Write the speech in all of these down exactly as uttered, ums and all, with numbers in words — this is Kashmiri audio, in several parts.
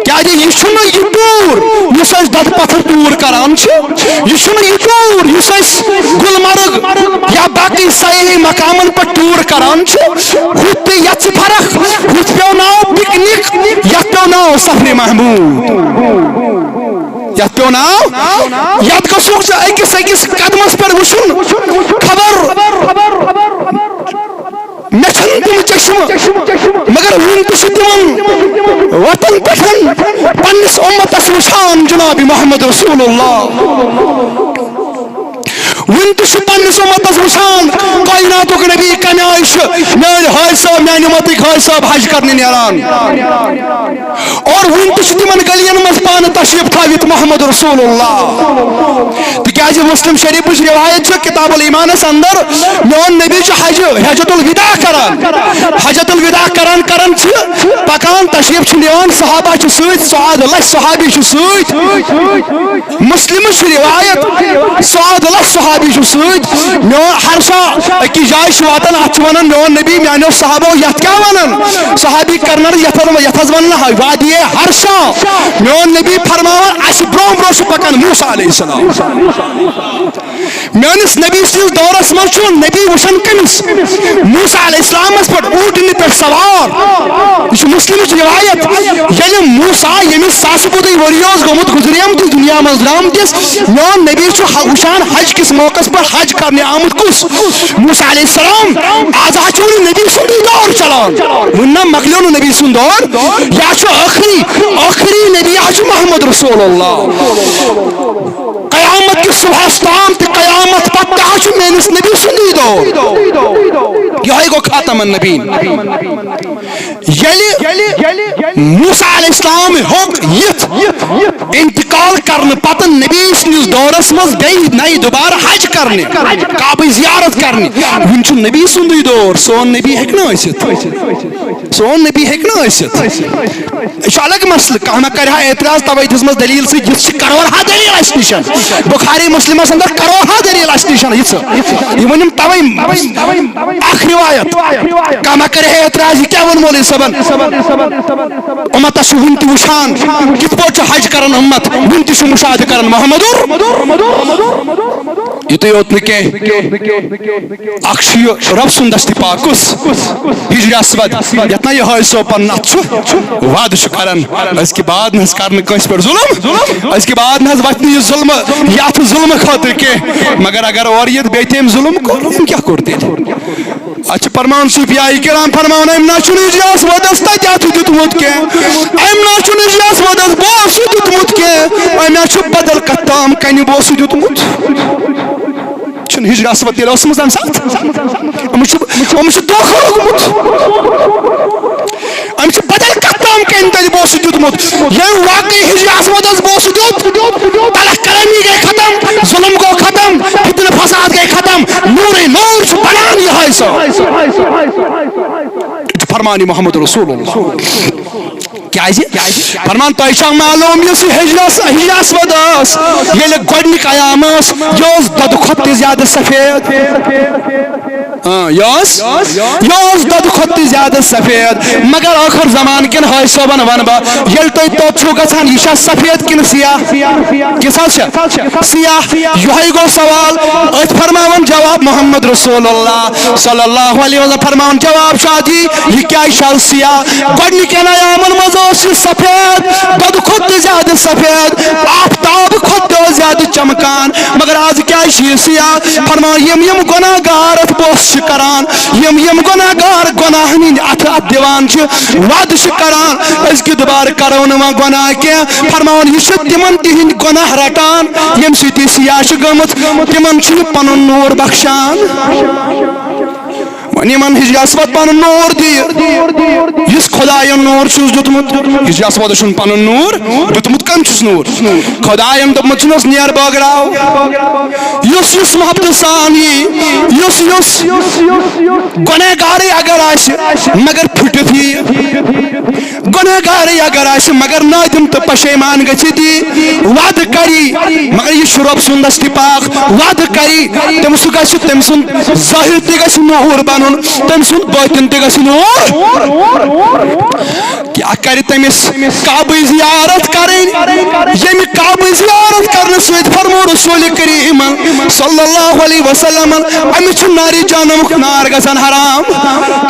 کیازِ یہِ چھُنہٕ یہِ ٹوٗر یُس أسۍ دۄدٕ پتھر ٹوٗر کران چھِ، یہِ چھُنہٕ یہِ ٹوٗر یُس أسۍ گلمرگ یا باقٕے سیاحی مقامن پٮ۪ٹھ ٹوٗر کران چھِ۔ ہُتھ تہٕ یتھ چھِ فرق۔ ہُتھ پیوٚو ناو پکنک، یتھ پیوٚو ناو سفرِ محمود۔ یتھ پیوٚو ناو، یتھ گژھُکھ ژٕ أکِس أکِس قدمس پٮ۪ٹھ وٕچھُن۔ خبر مےٚ چھِنہٕ تِم چشمہٕ، مگر وُنہِ تہِ چھِ تِمن وتن پٮ۪ٹھ پننِس امتس وٕچھان جناب محمد رسول اللہ۔ وُنہِ تہِ چھِ پننِس امتس وٕچھان کائناتُک نبی کمہِ آیہِ چھُ میٲنۍ حاجی صٲب، میانہِ امتٕکۍ حاجی صٲب حج کرنہِ نیران۔ اور وُنہِ تہِ چھِ تِمن گلیَن منٛز پانہٕ تشریف تھٲوِتھ محمد رسول اللہ۔ تِکیازِ مسلم شریفٕچ روایت چھِ کتاب الایمانس اندر، میون نبی چھُ حج، حجۃ الوداع کران۔ حجۃ الوداع کران کران چھِ پکان، تشریف چھِ نِوان، صحابہ چھِ سۭتۍ، سعاد لچھ صحابی چھِ سۭتۍ۔ مسلمس چھِ روایت، سعاد لچھ صحابی چھِ سۭتۍ۔ میون ہر سا أکِس جایہِ چھِ واتان، اتھ چھِ ونان میون نبی، میانیو صحابو یتھ کیٛاہ ونان؟ صحابی کرنر یتھ حظ، یتھ حظ ونان وادی ہر سا۔ میون نبی فرماوان، اسہِ برونٛہہ برونٛہہ چھُ پکان موسیٰ علیہ السلام۔ میٲنِس نبی سٕنٛدِس دورس منٛز چھُ نبی وٕچھان کٔمِس؟ موسیٰ علیہ السلامس پٮ۪ٹھ اوٗٹنہِ پٮ۪ٹھ سوار۔ یہِ چھُ مسلمٕچ روایت۔ ییٚلہِ موسیٰ، ییٚمِس ساسہٕ بوٚدُے ؤری اوس گوٚمُت گُزریمتِس دُنیا منٛز درامتِس، میون نبی چھُ ح-، وٕچھان حج کِس موقعس پٮ۪ٹھ حج کرنہِ آمُت کُس؟ موسیٰ علیہ السلام۔ آز حظ چھُ وُنہِ نبی سُنٛدُے دور چلان۔ وُنہِ نہ مۄکلیو نہٕ نبی سُنٛد دور۔ یہِ حظ چھُ ٲخری، ٲخری نبی حظ چھُ محمد رسول اللہ۔ قیامت کِس صبحس تام تہٕ قیامت پتہٕ تہِ حظ چھُ میٲنِس نبی سُنٛدُے دور۔ یِہوٚے گوٚو خاتم النبیین۔ ییٚلہِ موسیٰ علیہ السلام ہیوٚک یِتھ انتقال کرنہٕ پتہٕ نبی سٕنٛدِس دورس منٛز بیٚیہِ نَیہِ دُبارٕ حج کرنہِ، کعبٕچ زیارت کرنہِ، وُنہِ چھُ نبی سُنٛدُے دور، سون نبی ہیٚکہِ نہٕ ٲسِتھ۔ سون نبی ہیٚکہِ نہٕ ٲسِتھ۔ یہِ چھُ الگ مسلہٕ، کانٛہہ ما کرِ ہا اعتراض، توے دِژمٕژ دٔلیٖل سۭتۍ، یِژھ چھِ کرور ہا دٔلیٖل اَسہِ نِش۔ بخاری مسلمس اندر کرور ہا دٔلیٖل اَسہِ نِش، یِژھ۔ یہِ ؤنِم توے اکھ روایت، کانٛہہ ما کرِ ہا اعتراض، یہِ کیٛاہ ووٚن مولوی صٲبن؟ امتس چھُ وُنہِ تہِ وٕچھان، کِتھ پٲٹھۍ چھُ حج کران امت، وُنہِ تہِ چھُ مشاہدٕ کران محمدُر۔ یُتُے یوت نہٕ کینٛہہ، اکھ چھُ یہِ رب سُنٛد دستِ پاک کُس؟ ہجر اسود، یتھ نہ یہِ حٲج صٲب پنُن اتھ چھُ وعدٕ چھُ کران، أزکہِ بعد نہ حظ کرنہٕ کٲنٛسہِ پٮ۪ٹھ ظلم، أزکہِ بعد نہ حظ وتھِ نہٕ یہِ ظلمہٕ، یتھ ظلمہٕ خٲطرٕ کینٛہہ، مگر اگر اورٕ یِتھ بیٚیہِ تہِ أمۍ ظلم کوٚر، أمۍ کیٛاہ کوٚر تیٚلہِ؟ اتھ چھِ فرمان صوفیاء کرام فرماوان، أمۍ نہ چھُنہٕ ہجر اسودس تتہِ اتھٕ دیُتمُت کینٛہہ، أمۍ نہ چھُنہٕ ہجر اسودس بوسہٕ دیُتمُت کینٛہہ، أمۍ حظ چھُ بدل کتھ تام کنہِ بوسہٕ دیُتمُت۔ چھُنہٕ ہجر اسود تیٚلہِ ٲسمٕژ تَمہِ ساتہٕ؟ أمِس چھُ، أمِس چھُ دھوکہٕ لوٚگمُت۔ أمِس چھُ بدل کتھ تام کٔمۍ تَتہِ بوسہٕ دیُتمُت۔ ییٚمۍ واقعی ہجر اسودس بوسہٕ دیُت، تلخ کلامی گٔے ختم، ظلم گوٚو ختم، فتنہٕ فساد گٔے ختم، نوٗرٕے نوٗر چھُ بنان یِہوٚے سُہ۔ یہِ چھُ فرمانِ محمد رسول اللہ۔ کیازِ؟ فرمان، تۄہہِ چھا معلوم یُس یہِ ہجرس، ہجر اسود ٲس، ییٚلہِ گۄڈنیُک ایام ٲس، یہِ اوس دۄدٕ کھۄتہٕ تہِ زیادٕ سفید۔ آ، یہِ اوس، یہِ اوس دۄدٕ کھۄتہٕ تہِ زیادٕ سفید۔ مگر ٲخر زمان کٮ۪ن حٲج صٲبن ونہٕ بہٕ، ییٚلہِ تُہۍ توٚت چھِو گژھان، یہِ چھا سفید کِنہٕ سیاہ؟ کِژھ حظ چھےٚ؟ سیاہ۔ یِہوٚے گوٚو سوال۔ أتھۍ فرماوان جواب محمد رسول اللہ صلی اللہ علیہ وسلم فرماوان جواب، شاہ جی، یہِ کیٛازِ چھُ سیاہ؟ گۄڈٕنِکٮ۪ن ایامن منٛز اوس یہِ سفید، دۄدٕ کھۄتہٕ تہِ زیادٕ سفید، آفتاب کھۄتہٕ تہِ اوس زیادٕ چمکان، مگر آز کیٛازِ چھُ یہِ سیاہ؟ فرماوان، یِم یِم گۄناہ گار اتھ بوسہٕ چھِ کران، یِم یِم گۄناہ گار گۄناہن ہٕنٛدۍ اتھٕ اتھ دِوان چھِ، وعدٕ چھِ کران، أزکہِ دُبارٕ کرو نہٕ وۄنۍ گۄناہ کینٛہہ۔ فرماوان، یہِ چھُ تِمن تِہنٛدۍ گۄناہ رٹان، ییٚمہِ سۭتۍ یہِ سیاہ چھِ گٔمٕژ، تِمن چھُ یہِ پنُن نوٗر بخشان۔ وۄنۍ یِمن ہجر اسود پنُن نوٗر دِیہِ، یُس خداین نوٗر چھُس دیُتمُت۔ ہجر اسودس چھُنہٕ پنُن نوٗر دیُتمُت، کٔمۍ چھُس نوٗر؟ خداین دوٚپمُت چھُنس، نیر بٲگراو، یُس یُس محبتہٕ سان یی، یُس یُس گۄنہگارٕے اگر آسہِ، مگر پھُٹِتھ یی۔ گۄنہگارٕے اگر آسہِ، مگر نادم تہٕ پشیمان گژھِ، دی وعدٕ کری، مگر یہِ چھُ رۄب سُنٛد دستِ پاک، وعدٕ کری، تٔمِس گژھِ، تٔمۍ سُنٛد ظٲہِر تہِ گژھِ نوٗر بنُن، تٔمۍ سُنٛد باطن تہِ گژھِ نوٗر۔ کیٛاہ کرِ تٔمِس کعبٕچ زیارت کرٕنۍ، ییٚمہِ کعبٕچ زیارت کرنہٕ سۭتۍ فرمو رسول کریمن صلی اللہ علیہ وسلمن، أمِس چھُ نارِ جہنمُک نار گژھان حرام۔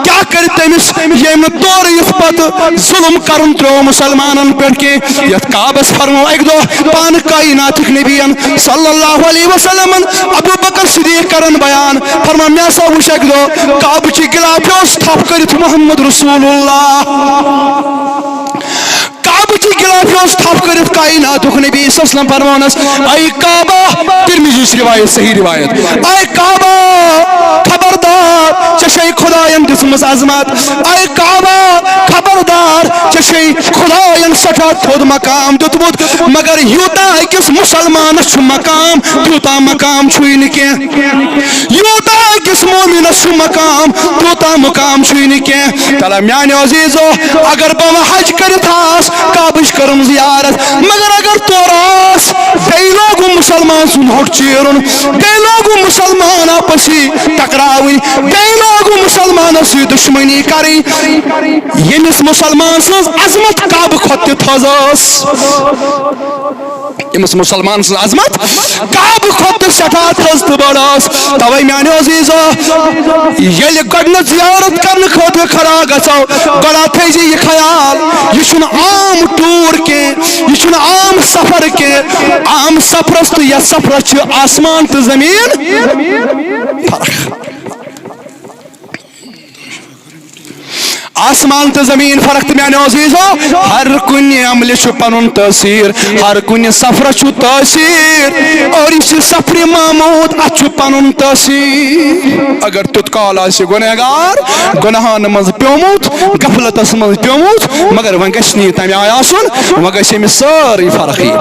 کیٛاہ کرِ تٔمِس، ییٚمۍ نہٕ تورٕ یِتھ پتہٕ ظلم کرُن ترٛوو مسلمانن پٮ۪ٹھ کینٛہہ؟ یتھ کعبس فرمو اکہِ دۄہ پانہٕ کائناتٕکۍ نبیَن صلی اللہ علیہ وسلمن، ابو بکر صدیق کرن بیان، فرمان، مےٚ ہسا وُچھ اکہِ دۄہ کعبہٕ چہِ غلافہِ اوس تھپھ کٔرِتھ محمد رسول اللہ۔ کعبہٕ چہِ غلافہِ اوس تھپھ کٔرِتھ کائناتُک نبی صلی اللہ علیہ وسلم، فرمونس، اے کعبہ، ترمذی چھِ روایت، صحیح روایت، اے کعبہ، خبردار، ژےٚ چھے خدایَن دِژمٕژ عظمت۔ اے کعبہ، خبردار، ژےٚ چھے خدایَن سٮ۪ٹھاہ تھوٚد مقام دیُتمُت، مگر یوٗتاہ أکِس مُسلمانَس چھُ مقام، تیوٗتاہ مقام چھُے نہٕ کینٛہہ۔ یوٗتاہ أکِس مومنَس چھُ مقام، تیوٗتاہ مقام چھُے نہٕ کینٛہہ۔ تَلہ میٛانیو عزیٖزو، اگر بہٕ وۄنۍ حج کٔرِتھ آس، کعبٕچ کٔرٕم زیارت، مگر اگر تورٕ آس، بیٚیہِ لوگُم مُسلمان سُنٛد ہوٚٹ چیرُن، بیٚیہِ لوگُم مُسلمان آپسی ٹکراوٕنۍ، بیٚیہِ لوگُم مُسلمانس سۭتۍ دُشمنی کرٕنۍ۔ ییٚمِس مُسلمان سٕنٛز عظمت کعبہٕ کھۄتہٕ تہِ تھٔز ٲس، ییٚمِس مُسلمان سٕنٛز عظمت کعبہٕ کھۄتہٕ تہِ سٮ۪ٹھاہ تھٔز تہٕ بٔڑ ٲس۔ توے میانیو عزیزو، ییٚلہِ گۄڈٕنیتھ زیارت کرنہٕ خٲطرٕ کھڑا گژھو، گۄڈٕ تھٲیزِ یہِ خیال، یہِ چھُنہٕ عام ٹوٗر کینٛہہ، یہِ چھُنہٕ عام سفر کینٛہہ۔ عام سفرس تہٕ یتھ سفرس چھِ آسمان تہٕ زمین فرق۔ آسمان تہٕ زمین فرق۔ تہٕ میانیو عزیزو، ہر کُنہِ عملہِ چھُ پنُن تٲثیر، ہر کُنہِ سفرس چھُ تٲثیر، اور یہِ چھُ سفرِ محمود، اتھ چھُ پنُن تٲثیر۔ اگر تیُتھ کال آسہِ گۄنہگار، گۄناہن منٛز پیومُت، غفلتس منٛز پیومُت، مگر وۄنۍ گژھِ نہٕ یہِ تمہِ آیہِ آسُن، وۄنۍ گژھِ أمِس سٲرٕے فرق یِنۍ۔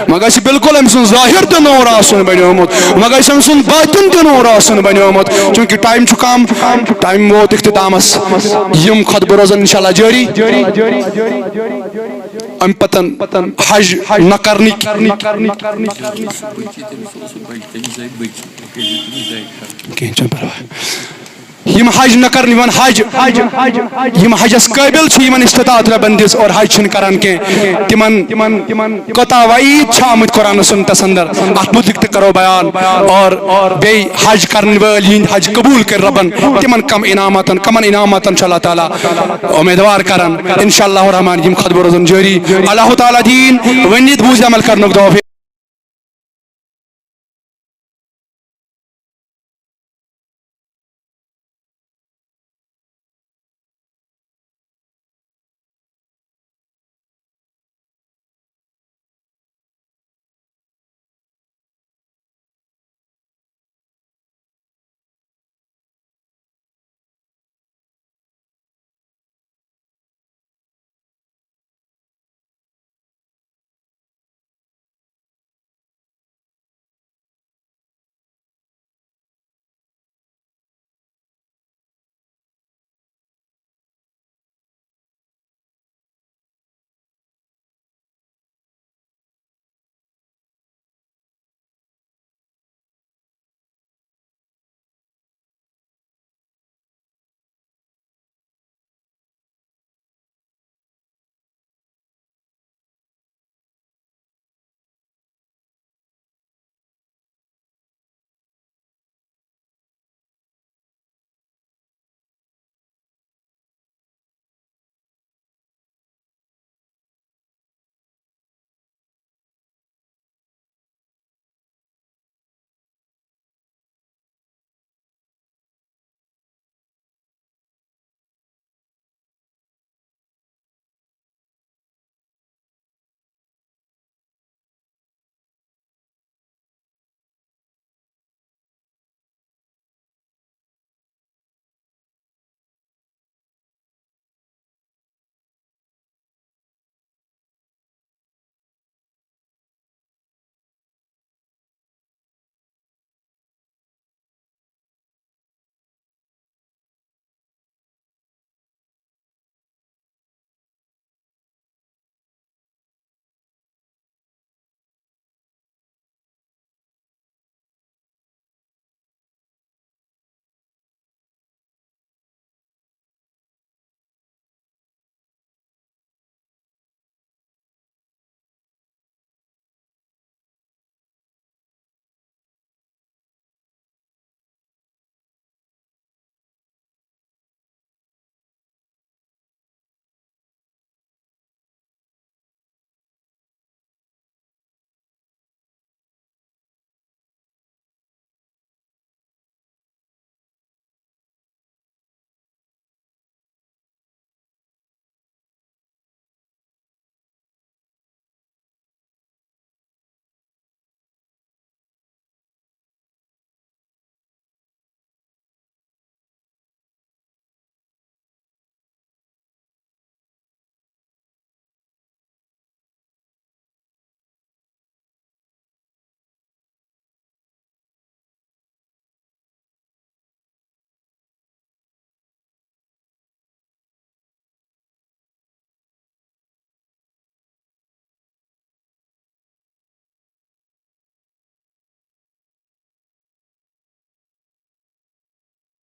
وۄنۍ گژھِ بالکل أمۍ سُنٛد ظٲہِر تہِ نوٗر آسُن بنیومُت، وۄنۍ گژھِ أمۍ سُنٛد باطن تہِ نوٗر آسُن بنیومُت۔ چوٗنٛکہِ ٹایم چھُ کم، ٹایم ووت اختتامس۔ یِم خطبہٕ روزن انشاءاللہ جٲری۔ امہِ پتن حج نہ کرنٕکۍ۔ کینٛہہ چھُنہٕ پرواے۔ یِم حج نہ کرن، یِمن حج، یِم حجس قٲبل چھِ، یِمن استطاعت رۄبن دِژ اور حج چھِنہٕ کران کینٛہہ، تِمن کوتاہ وعید چھِ آمٕتۍ قرآن سُنتس اندر، اتھ متعلق تہِ کرو بیان۔ اور بیٚیہِ حج کرن وٲلۍ، یِہنٛدۍ حج قبول کٔرۍ رۄبن، تِمن کم انعاماتن، کمن انعاماتن چھُ اللہ تعالیٰ امیدوار کران۔ انشاءاللہ الرحمن یِم خطبہٕ روزن جٲری۔ اللہ تعالیٰ دِیِن ؤنِتھ بوٗزِتھ عمل کرنُک توفیق۔